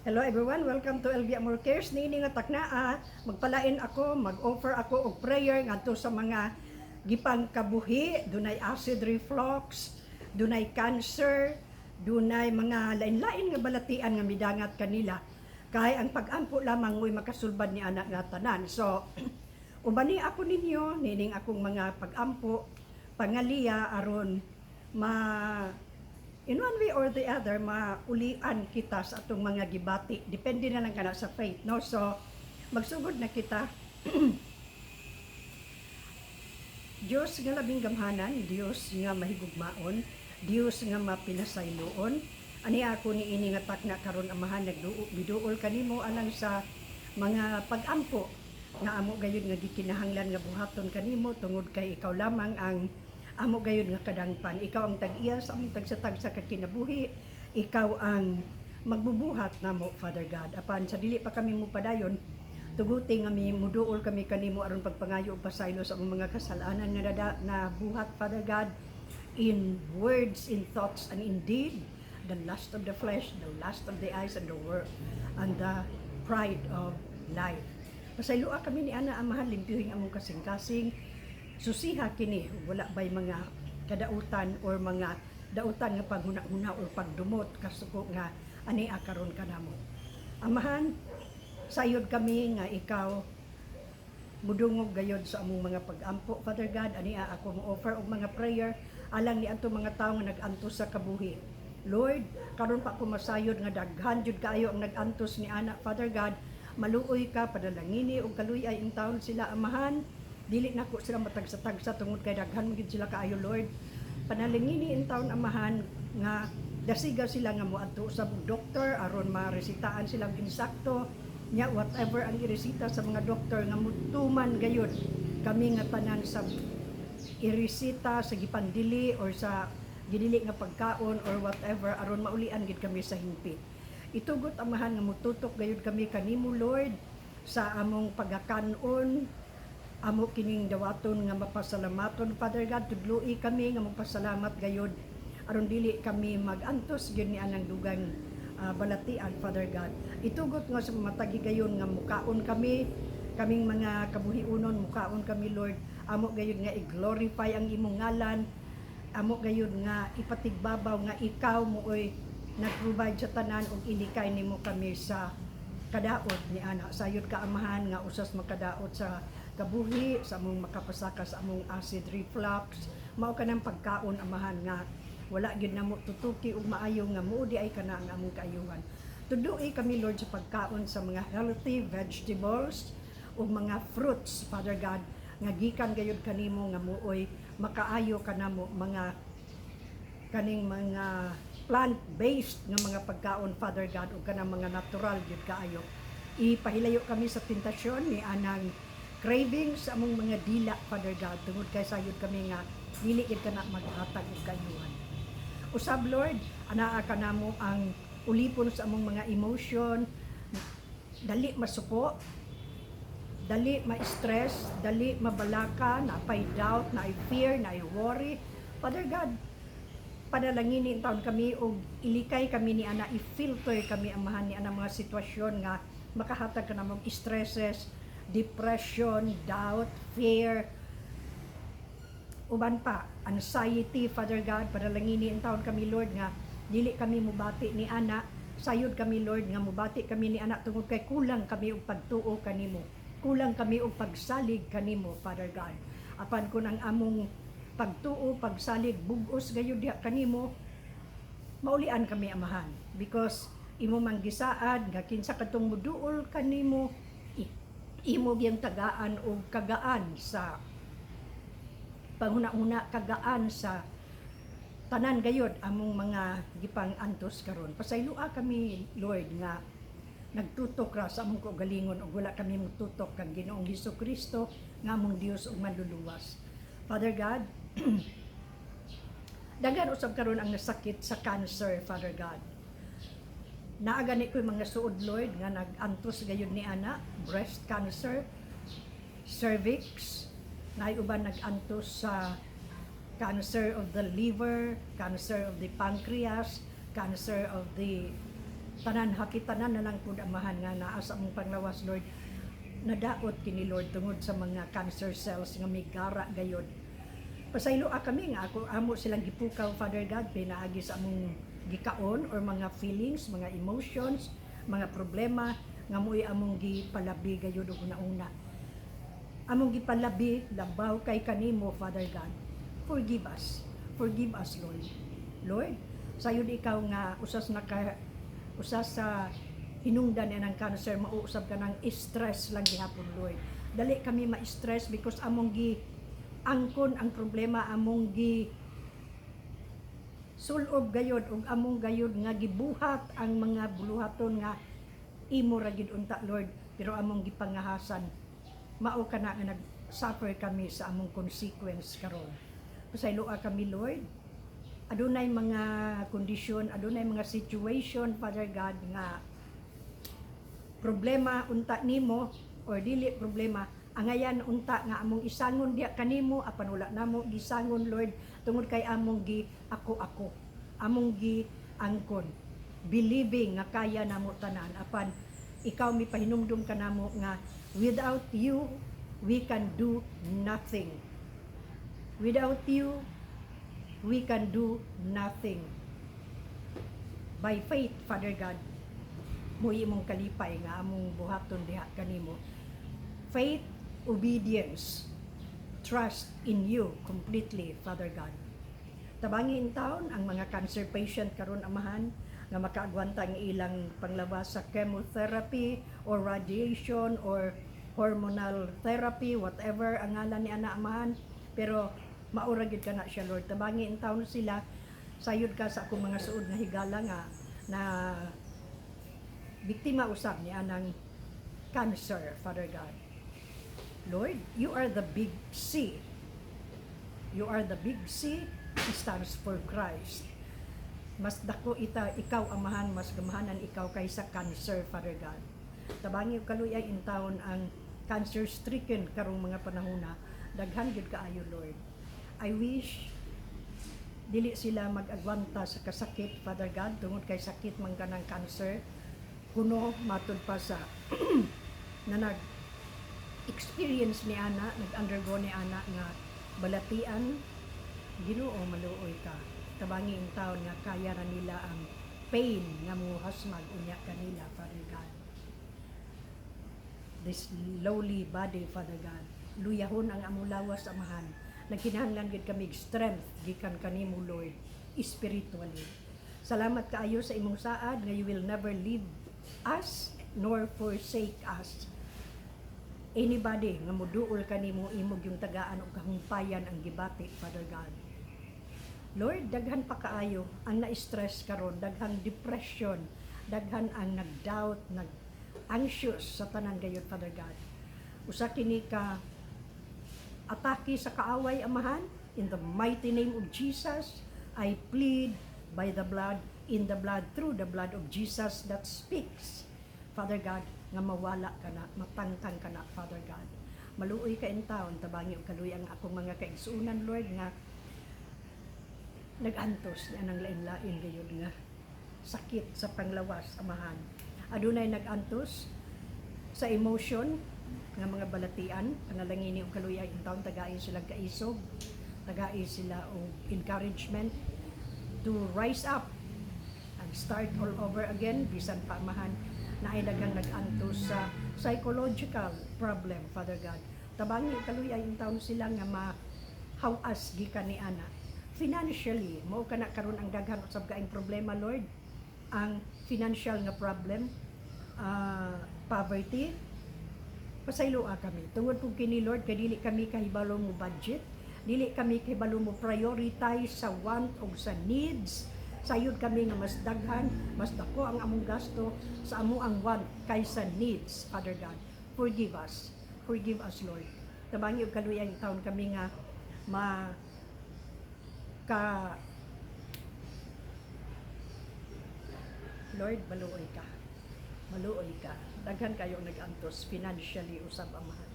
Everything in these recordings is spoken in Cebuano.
Hello everyone, welcome to LV Amor Cares. Niini nga taknaa, magpalain ako, mag-offer ako og prayer ngadto sa mga gipang kabuhi, dunay acid reflux, dunay cancer, dunay mga lain-lain nga balatian nga midangat kanila. Kay ang pag-ampo lamang mo'y makasulbad ni ana nga tanan. So, ubani ako ninyo, nining akong mga pag-ampo, pangaliya aron ma in one way or the other maulian kita sa atong mga gibati. Depende na lang kana sa faith, no? So, magsugod na kita. Diyos nga labing gamhanan, Diyos nga mahigugmaon, Diyos nga mapinasayloon. Ani ako ni ini nga takna karon, Amahan, nagduol miduol kanimo alang sa mga pag-ampo nga amo gayud nga gikinahanglan nga buhaton kanimo tungod kay ikaw lamang ang amo gayud nga kadangpan. Ikaw ang tag-iya sa among tagsa-tagsa ka kinabuhi. Ikaw ang magbubuhat namo, Father God. Apan sa dili pa kami mo padayon, tuguti nga mi muduol kami kanimo aron pagpangayo og pasaylo sa among mga kasalanan nga na buhat, Father God, in words, in thoughts, and in deed, the lust of the flesh, the lust of the eyes, and the world, and the pride of life. Pasayloa kami ni ana, Amahan, limpyuhin among kasing-kasing, susiha kini, wala bay mga kadautan or mga dautan nga paghuna-huna or pagdumot kasuko nga ani karon kanamo. Amahan, sayod kami nga ikaw mudungog gayod sa among mga pag-ampo, Father God. Ani ako mo offer og mga prayer alang ni atong mga tawo nga nag-antos sa kabuhi. Lord, karon pa ako masayod nga daghan jud kaayo ang nag-antos ni ana, Father God. Maluoy ka, padalangini og kaluyay in taon sila, Amahan. Dili nako sila matagsa-tagsa tungod kay daghan man gid sila kaayo, Lord. Panalangini in taon, Amahan, nga dasiga sila nga moadto sa doktor aron maresitaan sila og insakto nya. Whatever ang iresita sa mga doktor, nga mutuman gayud kami nga tanan sa iresita sa gipandili or sa gidili nga pagkaon or whatever aron maulian gid kami sa hingpit. Itugot, Amahan, nga mututok gayud kami kanimo, Lord, sa among pagakanon. Amo kining dawaton nga mapasalamaton, Father God. Tudloi kami nga magpasalamat gayud aron dili kami magantos gyud ni anang dugang balatian, Father God. Itugot nga sa matag higayon nga mukaon kami, kaming mga kabuhiunon, mukaon kami, Lord, amo gayud nga i-glorify ang imong ngalan, amo gayud nga ipatigbabaw nga ikaw mooy nag-provide sa tanan ug ilikay nimo kami sa kadaot ni ana. Sayod ka, Amahan, nga usas makadaot sa kabuhi sa among makapasaka sa among acid reflux. Mao kanang pagkaon, Amahan, nga wala gyud namo tutuki og maayo nga mao di ay kana ang among kaayuhan. Tudloi kami, Lord, sa pagkaon sa mga healthy vegetables ug mga fruits, Father God, nga gikan gayud kanimo nga mooy makaayo kanamo, mga kaning mga plant-based nga mga pagkaon, Father God, ug kanang mga natural gyud kaayo. Ipahilayo kami sa tentasyon ni anang cravings sa among mga dila, Father God, tungod kay sayod kami nga dili gid kana maghatag og kaayuhan. Usab, Lord, anaa kanamo ang ulipon sa among mga emotion, dali masuko, dali ma-stress, dali mabalaka, napay doubt, naay fear, naay worry. Father God, panalangini taon kami og ilikay kami ni ana, i-filter kami, Amahan, ni ana mga sitwasyon nga makahatag ka namong stresses, depression, doubt, fear, uban pa, anxiety, Father God. Panalangini in taon kami, Lord, nga dili kami mubati ni ana. Sayod kami, Lord, nga mubati kami ni ana tungod kay kulang kami og pagtuo kanimo. Kulang kami og pagsalig kanimo, Father God. Apan kun ang among pagtuo, pagsalig bug-os gayud diha kanimo, maulian kami, Amahan, because imo mang gisaad nga kinsa kadtong muduol kanimo, imo giyang tagaan og kagaan sa panghuna-huna, kagaan sa tanan gayod among mga gipang antos karon. Pasayloa kami, Lord, nga nagtutok ra sa among kaugalingon ug wala kami mututok kang Ginoong Hesus Kristo nga among Dios ug manluluwas. Father God, daghan usab karon ang nasakit sa cancer, Father God. Naa gani ko'y mga suod, Lord, nga nag-antos gayud ni ana, breast cancer, cervix, naay uban nag-antos sa cancer of the liver, cancer of the pancreas, cancer of the Tanan, hapit tanan na lang pud, Amahan, nga naa sa among panglawas, Lord. Nadaot kini, Lord, tungod sa mga cancer cells nga migara gayod. Pasayloa kami nga ako amo silang gipukaw, Father God, pinaagi sa among gikaon or mga feelings, mga emotions, mga problema nga mo'y among gipalabi gayud og una-una. Among gipalabi labaw kay kanimo, Father God. Forgive us. Forgive us, Lord. Lord, sayod ikaw nga usas naka usas sa hinungdan ng cancer, mauusab ka ng stress lang gihapon, Lord. Dali kami ma-stress because among gi angkon ang problema, among gi sulob gayod ug among gayod nga gibuhat ang mga buluhaton nga imo ra gid unta, Lord, pero among gipangahasan. Mao kana nga nag-suffer kami sa among consequence karon. Pasayloa kami, Lord. Adunay mga kondisyon, adunay mga situation, Father God, nga problema unta nimo or dili problema, angayan unta nga among isangon diha kanimo, apan wala namo gisangon, Lord, tungod kay among gi ako ako, among gi angkon, believing nga kaya namo tanan, apan ikaw mipahinumdum kanamo nga without you we can do nothing. Without you we can do nothing. By faith, Father God, mo imong kalipay nga among buhaton diha kanimo. Faith, obedience, trust in you completely, Father God. Tabangi in taon ang mga cancer patient karon, Amahan, nga makaagwanta ang ilang panglawas sa chemotherapy or radiation or hormonal therapy, whatever ang ngalan ni ana, Amahan, pero maura gyud kana siya, Lord. Tabangi in taon sila. Sayod ka sa akong mga suod nga higala nga na biktima usab ni anang cancer, Father God. Lord, you are the big C. You are the big C, stands for Christ. Mas dako ita ikaw, Amahan, mas gamahanan ikaw kaysa cancer, Father God. Tabangi og kaluyay in taon ang cancer stricken karong mga panahona. Daghan gyud kaayo, Lord. I wish dili sila mag-agwanta sa kasakit, Father God, tungod kay sakit man kanang cancer. Kuno matud pa sa na nag experience ni ana, nag-undergo ni ana nga balatian, Ginoo, maluoy ka. Tabangi in taon nga kaya ra nila ang pain nga muhasmag unya kanila, Father God. This lowly body, Father God. Luyahon ang among lawas, Amahan. Nagkinahanglan gid kami strength gikan kanimo, Lord, spiritually. Salamat kaayo sa imong saad nga you will never leave us nor forsake us. Anybody nga muduol kanimo, imo gyung tagaan og kahumpayan ang gibati, Father God. Lord, daghan pa kaayo ang na-stress karon, daghang depression, daghan ang nag-doubt, nag-anxious sa tanan gayud, Father God. Usa kini ka atake sa kaaway, Amahan. In the mighty name of Jesus, I plead by the blood, in the blood, through the blood of Jesus that speaks, Father God, nga mawala ka na, matangtang ka na, Father God. Maluoy ka in taon, tabangi og kaluy ang akong mga kaigsuonan, Lord, nga nag-antos niya ng lain-lain gayud nga sakit sa panglawas, Amahan. Adunay nag-antos sa emotion nga mga balatian, panalangini og kaluy in taon, tagain sila kaisog, tagai sila og encouragement to rise up and start all over again. Bisan pa, Amahan, na ay daghang nag-antos sa psychological problem, Father God. Tabangi kaluy in taon sila nga mahawas gikan ni ana. Financially, mao kana karon ang daghan usab kaing problema, Lord, ang financial nga problem, poverty. Pasayloa kami. Tungod po kini, Lord, kay dili kami kahibalo mo budget, dili kami kahibalo mo prioritize sa want o sa needs. Sayod kami nga mas daghan, mas dako ang among gasto sa amo ang want kaysa needs, Father God. Forgive us. Forgive us, Lord. Tabangi og kaluy in taon kami nga ma ka. Lord, maluoy ka. Maluoy ka. Daghan kayo nag-antos financially usab, Amahan.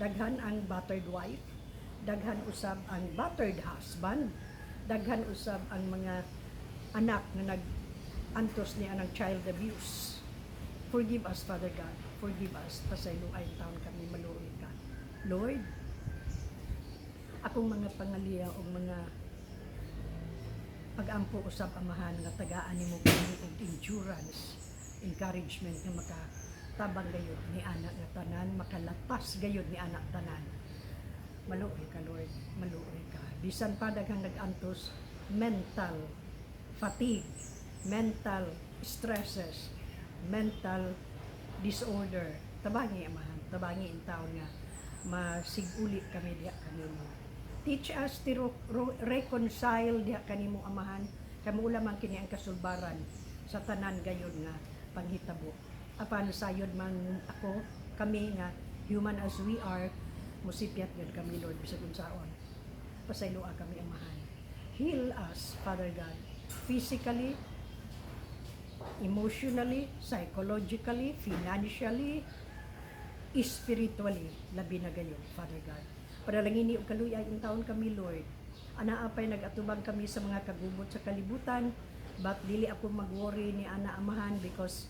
Daghan ang battered wife, daghan usab ang battered husband, daghan usab ang mga anak na nag nag-antos ni anang child abuse. Forgive us, Father God. Forgive us. Pasayloa taon kami, maluoy ka. Lord, akong mga pangaliya o mga pag-ampo usab, Amahan, nga tagaan nimo kami og endurance, encouragement nga makatabang gayud ni ana nga tanan, makalapas gayud ni ana tanan. Maluoy ka, Lord, maluoy ka. Bisan pa daghang nag-antos mental fatigue, mental stresses, mental disorder. Tabangi, Amahan, tabangi in taon nga masiguli kami diha kanimo. Teach us to reconcile diha kanimo, Amahan. Kamo lamang kini ang kasulbaran sa tanan gayon nga panghitabo. Apan sayod man ako, kami nga human as we are, musipyat gud kami, Lord, bisag unsaon. Pasayloa kami, Amahan. Heal us, Father God, physically, emotionally, psychologically, financially, spiritually, labi na gayon, Father God. Padalangini og kaluyay ang taon kami, Lord. Anaa pay nag-atubang kami sa mga kagubot sa kalibutan, but dili ako mag-worry ni ana, Amahan, because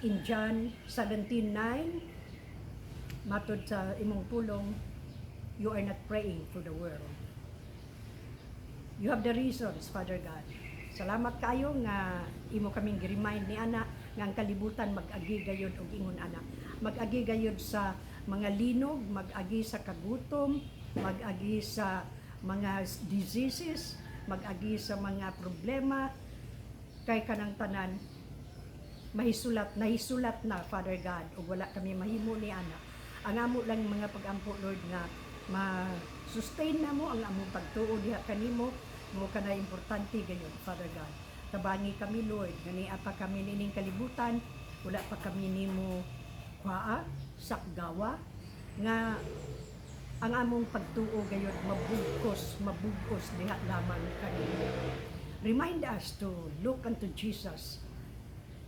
in John 17:9, matod sa imong pulong, you are not praying for the world. You have the reasons, Father God. Salamat kayo nga imo kaming gi-remind ni ana nga ang kalibutan mag-agi gayod og ingon ana. Mag-agi gayod sa mga linog, mag-agi sa kagutom, mag-agi sa mga diseases, mag-agi sa mga problema kay kanang tanan mahisulat, nahisulat na, Father God, ug wala kami mahimo ni ana. Ang amo lang mga pagampo, Lord, nga ma-sustain na mo ang among pagtuo diha kanimo mo kana importante gayon, Father God. Tabangi kami, Lord, nga nia pa kami nining kalibutan, wala pa kami nimo kuhaa sakgawa nga ang among pagtuo gayod mabugkos, mabugos diha lamang kanimo. Remind us to look unto Jesus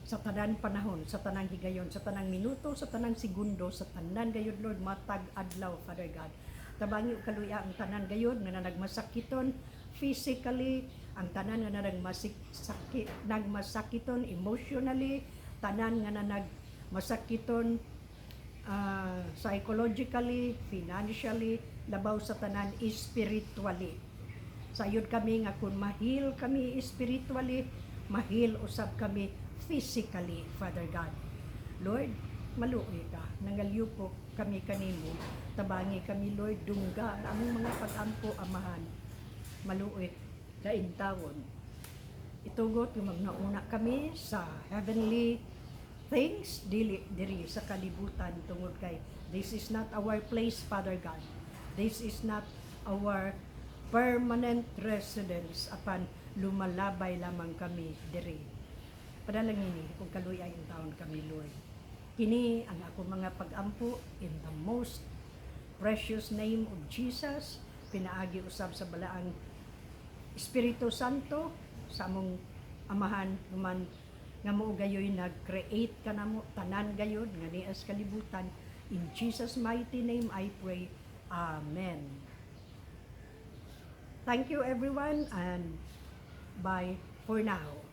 sa tanan panahon, sa tanang higayon, sa tanang minuto, sa tanang segundo, sa tanan gayod, Lord, matag adlaw, Father God. Tabangi og kaluya ang tanan gayod nga nagmasakiton physically, ang tanan nga nagmasakit, nagmasakiton emotionally, tanan nga nagmasakiton psychologically, financially, labaw sa tanan spiritually. Sayod kami nga kung ma-heal kami spiritually, ma-heal usab kami physically, Father God. Lord, maluoy ka. Nangalyupok kami kanimo. Tabangi kami, Lord, dungga ang among mga pag-ampo, Amahan. Maluoy ka intawon. Itugot nga magnauna kami sa heavenly things, dili diri sa kalibutan, tungod kay this is not our place, Father God. This is not our permanent residence apan lumalabay lamang kami diri. Padalangini kung kaluyay ang taon kami, Lord. Kini ang ako mga pag-ampo in the most precious name of Jesus, pinaagi usab sa balaang Espiritu Santo sa among Amahan human nga mo gayoy nag-create kanamo tanan gayod nga nias kalibutan. In Jesus' mighty name I pray. Amen. Thank you, everyone, and bye for now.